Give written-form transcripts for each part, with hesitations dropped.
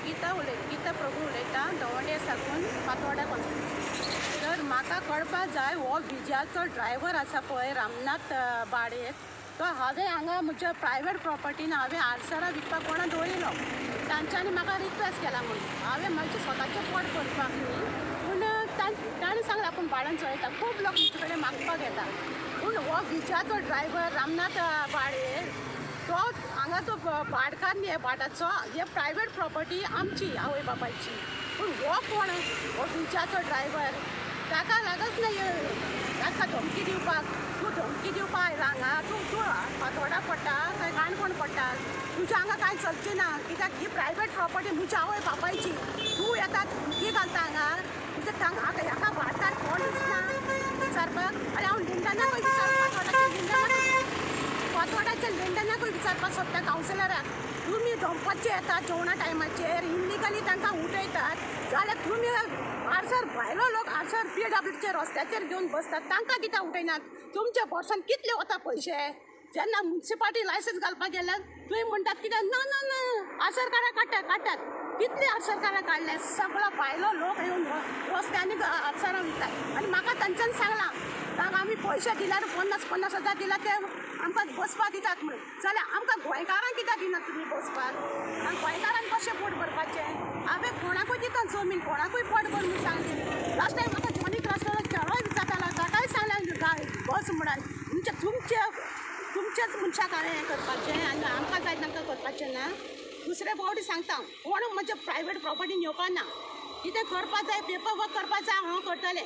गीता उलयता, गीता प्रभू उलयता, दवंडे साकून फातोड्या कोण. तर म्हाका कळपा जाय हो विजयाचो ड्रायव्हर आसा पळय रामनाथ बाडे, तो हांवें हांगा म्हज्या प्रायवेट प्रॉपर्टीन हांवें आडसरां विकपाक कोणा दवरिलो, तांच्यांनी म्हाका रिक्वेस्ट केला म्हणून हांवें म्हजें स्वताचें पोट भरपाक न्ही, पूण ताणें सांगलां आपूण भाड्यान चलयता, खूब लोक म्हजे कडेन मागपाक येता. पूण हो विजयाचो ड्रायव्हर रामनाथ बाडे तो हांगा तो भाटकार न्ही, भाटाचो हे प्रायवेट प्रॉपर्टी आमची आवय बापायची, पूण हो कोण हो विजयाचो ड्रायव्हर ताका लागच ना ताका धमकी दिवपाक. तूं धमकी दिवपाक आयला हांगा, तूं तूं फातोडा पडटा काय काणकोण पडटा, तुज्या हांगा कांय चलचें ना, कित्याक ही प्रायवेट प्रॉपर्टी म्हज्या आवय बापायची. तूं येता धमकी घालता हांगा, तुज्या हाका भाटकार कोण दिसना विचारपाक. आनी हांव लिंडनाकूय विचारपाक, फातोडाच्या लिंडनाकूय विचारपाक सोदता कावन्सिलराक, तुमी दनपारचे येतात जेवणा टायमाचेर इल्लिगली तांकां उठयतात जाल्यार तुमी आडसर भायलो लोक आडसर पीडब्ल्यूडीच्या रस्त्याचेर घेवन बसतात, तांकां कित्याक उठयनात? तुमच्या बोर्सान कितले वता पयशे? जेन्ना मुन्सिपाल्टी लायसन्स घालपाक गेल्यार तुमी म्हणटात कित्याक ना ना ना आडसरकारां काडटात काडटात, कितले आडसरकारां काडले? सगळो भायलो लोक येवन रस्त्यांनी आडसरां विकतात. आनी म्हाका तांच्यान सांगलां तांकां आमी पयशे दिल्यार 50-50 हजार दिल्यार ते आमकां बसपाक दितात म्हणून, जाल्यार आमकां गोंयकारांक कित्याक दिनात तुमी बसपाक? आनी गोंयकारांक कशें पोट भरपाचें? हांवें कोणाकूय दिता जमीन, कोणाकूय पोट भर म्हूण सांगलें. लास्ट टायम म्हाका जॉनी क्रास्टो चेडोय विचारतालो, ताकाय सांगलें बस म्हणून. तुमचे तुमचेच मनशाक हांवें हें करपाचें आनी आमकां जाय तांकां करपाचें ना. दुसरे फावटी सांगता कोण म्हज्या प्रायवेट प्रॉपर्टीन येवपा ना, कितें करपा जाय पेपर वर्क करपा जाय हांव करतलें,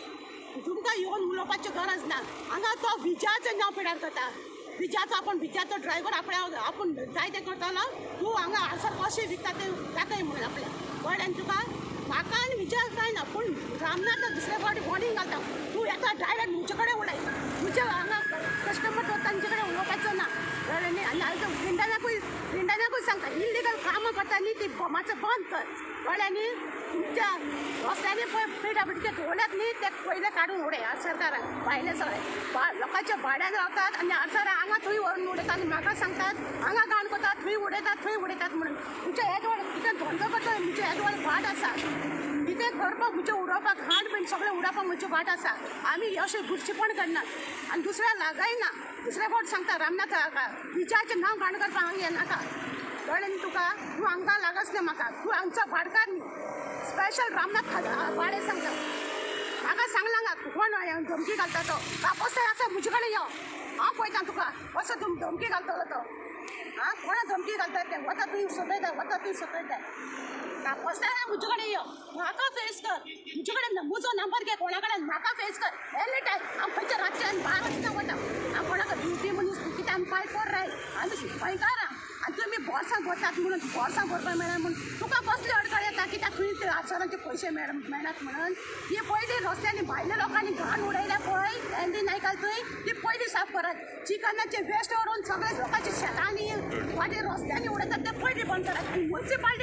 तुमकां येवन उलोवपाची गरज ना. हांगा तो विजयाचें नांव पिड्यार करता, विजयाचो आपूण विजयाचो ड्रायव्हर आपल्या आपूण जाय तें करतलो, तूं हांगा आडसर कशें विकता तें दाखय म्हणून आपल्या कळ्ळें तुका? म्हाका आनी विजयाक कांय ना, पूण रामनाथ दुसरे फावटी वॉर्निंग घालता, तूं येता डायरेक्ट म्हजे कडेन उलय, तुज्या हांगा कस्टमर तो तांचे कडेन उलोवपाचो ना. कळ्ळें न्ही? आनी लिंडनाकूय सांगता इल्लिगल कामां करता न्ही ती मातशें बंद कर, कळ्ळें न्ही? तुमच्या रस्त्यांनी पळय पीडब्ल्यूडीचे दवरल्यात न्ही ते पयले काडून उडय आडसरकारांक, भायले सगळे लोकांच्या भाड्यान रावतात आनी आडसरां हांगा थंय व्हरून उडयतात आनी म्हाका सांगतात हांगा घाण करतात थंय उडयतात थंय उडयतात म्हणून. तुमच्या येदोळ कितें धंदो करता, म्हजे येदोळ भाट आसा, कितें करपाक म्हजें उडोवपाक घाण बीन सगळें उडोवपाक म्हजें भाट आसा. आमी अशें बुरशीपण करनात आनी दुसऱ्या लागयना. दुसरे फावट सांगता रामनाथ विजयाचें नांव घाण करपाक हांगा येनाका, कळ्ळें न्ही तुका? तूं हांगा लागच ना म्हाका, तूं हांगचो भाटकार न्ही. स्पेशल रामनाथ बाडे सांगता, म्हाका सांगलां हांगा कोण धमकी घालता तो कापोस्तार आसा म्हजे कडेन यो, हांव पळयता तुका कसो धमकी घालतलो तो. आं कोणा धमकी घालता तें वता तुवें सोदयता, वता तुवें सोदयता. कापोस्तार म्हजे कडेन यो, म्हाका फेस कर, म्हजे कडेन म्हजो नंबर घे, कोणा कडेन म्हाका फेस कर एनी टायम. हांव खंयच्या रातचें आनी भायर वचना वता, हांव कोणाक ड्युटी मनीस कित्याक आमी फायट फॉर रायट, आमी गोंयकारां. आनी तुमी बोर्सां भरतात म्हणून बोर्सां भरपाक मेळना म्हणून तुका कसली अडखळ येता? कित्याक खंय आडसरांचे पयशे मेळनात म्हणून ही पयलीं रस्त्यांनी भायल्या लोकांनी घाण उडयल्या पळय एन डी नायकाल थंय ती पयलीं साफ करात. चिकनाचे वेस्ट व्हरून सगळे लोकांच्या शेतांनी वाटेर रस्त्यांनी उडयतात ते पयलीं बंद करात. आनी मुन्सिपाल्टी